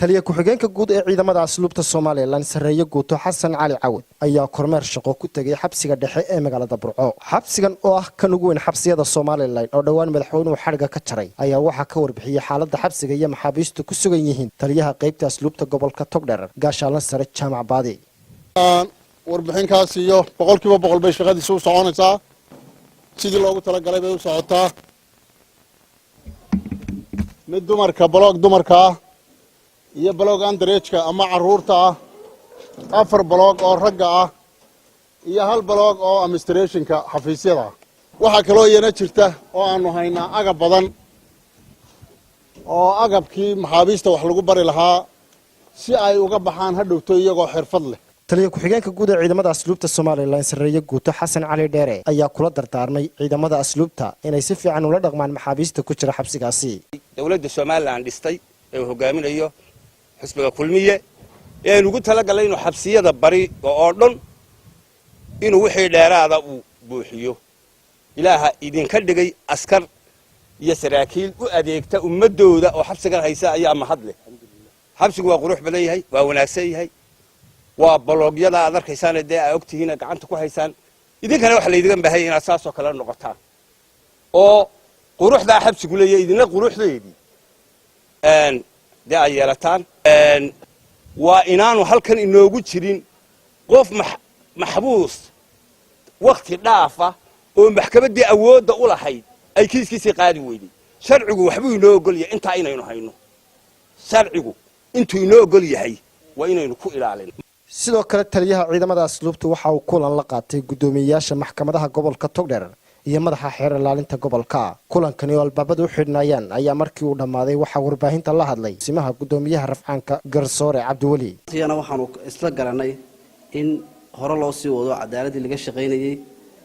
Taliya ku-xigeenka guud ee ciidamada asluubta Somaliland, sarreeye guuto Xasan Cali Cawad, ayaa kormeer shaqo ku tegay xabsiga dhexe ee magaalada Burco. Xabsigan oo ah kan ugu weyn xabsiyada Somaliland oo dhowaan madaxweynuhu xadhiga ka jaray ayaa waxaa ka warbixiyey xaaladda xabsiga iyo maxaabiistu ku sugan yihiin taliyaha qaybta asluubta gobolka Togdheer, gaashaanle sare Jaamac Baadi. Warbixinkaas iyo 100% bay shaqadiisa u soconaysaa, sidii loogu talagalay bay u socotaa. Mid dumarka, block dumarka ah iyo block underage-ka ama caruurta ah, afar block oo ragga ah iyo hal block oo administrationka xafiisyada ah. Waxaa kaloo iyana jirta oo aanu haynaa agab badan oo agabkii maxaabiista wax lagu bari lahaa si ay uga baxaan ha dhowto iyagoo xirfad leh. Taliya ku-xigeenka guud ee ciidamada asluubta Somaliland, sarreeye guuto Xasan Cali Dheere, ayaa kula dardaarmay ciidamada asluubta inay si fiican ula dhaqmaan maxaabiista ku jira xabsigaasi. Dowladda Somaliland dhistay ee uu hogaaminayo xisbiga Kulmiye ee aynu ugu talagalnay inuu xabsiyada bari oo dhan inuu wixii dheeraada uu buuxiyo. Ilaaha idinka dhigay askar iyo saraakiil u adeegta ummadooda oo xabsigan haysa ayaa mahad leh. Xabsigu waa qurux badan yahay, waa wanaagsan yahay, waa block-yada aad arkaysaan, dee aa ogtihiin, gacanta ku haysaan. Idinkana waxa laydiga baahanya inaad saasoo kale noqotaan oo quruxdaa xabsigu leeyahay idinla quruxdeedii dee ay yeelataan. Waa inaanu halkan inoogu jirin qof maxbuus wakti dhaafa oo maxkamaddii awoodda u lahayd ay kiiskiisii qaadi weyday. Sharcigu waxbuu inoo ogol yahay intaa inaynu hayno. Sharcigu intuu inoo ogol yahay waa inaynu ku ilaalin. Sidoo kale taliyaha ciidamada asluubta waxa uu kulan la qaatay guddoomiyeyaasha maxkamadaha gobolka Togdheer iyo madaxa xeer ilaalinta gobolka. Kulankani oo albaabada u xidhnaayaan ayaa markii uu dhammaaday waxaa warbaahinta la hadlay simaha guddoomiyaha rafcaanka, garsoore Cabdiweli. Iyana waxaanu isla garanay in hore loo sii wado cadaaladii laga shaqaynayey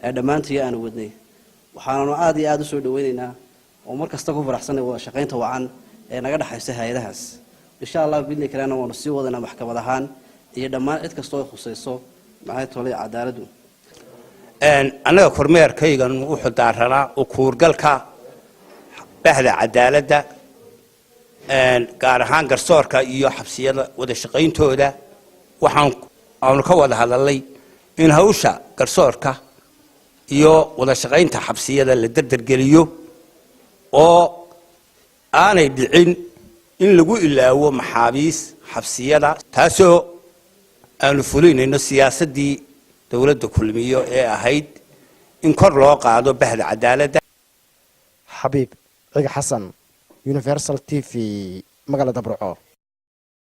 ee dhammaantii aanu wadnay. Waxaananu aada iyo aada usoo dhaweynaynaa oo mar kasta ku faraxsanay wada shaqaynta wacan ee naga dhexaysa hay-adahaas. Insha Allah bidni kalena waanu sii wadaynaa maxkamad ahaan iyo dhammaan cid kastoo ay khusayso maxay tolay cadaaladdu. Annaga kormeerkaygan wuxuu daaranaa u kuurgalka bahda cadaaladda, gaar ahaan garsoorka iyo xabsiyada wada shaqayntooda. Waxaan aanu ka wada hadalnay in hawsha garsoorka iyo wada shaqaynta xabsiyada la derdergeliyo oo aanay dhicin in lagu ilaawo maxaabiis xabsiyada, taasoo aanu fulinayno siyaasaddii dowladda Kulmiyo ee ahayd in kor loo qaado bahda cadaaladda. Xabiib Ciga Xasan, Universal TV, magaalada Burco.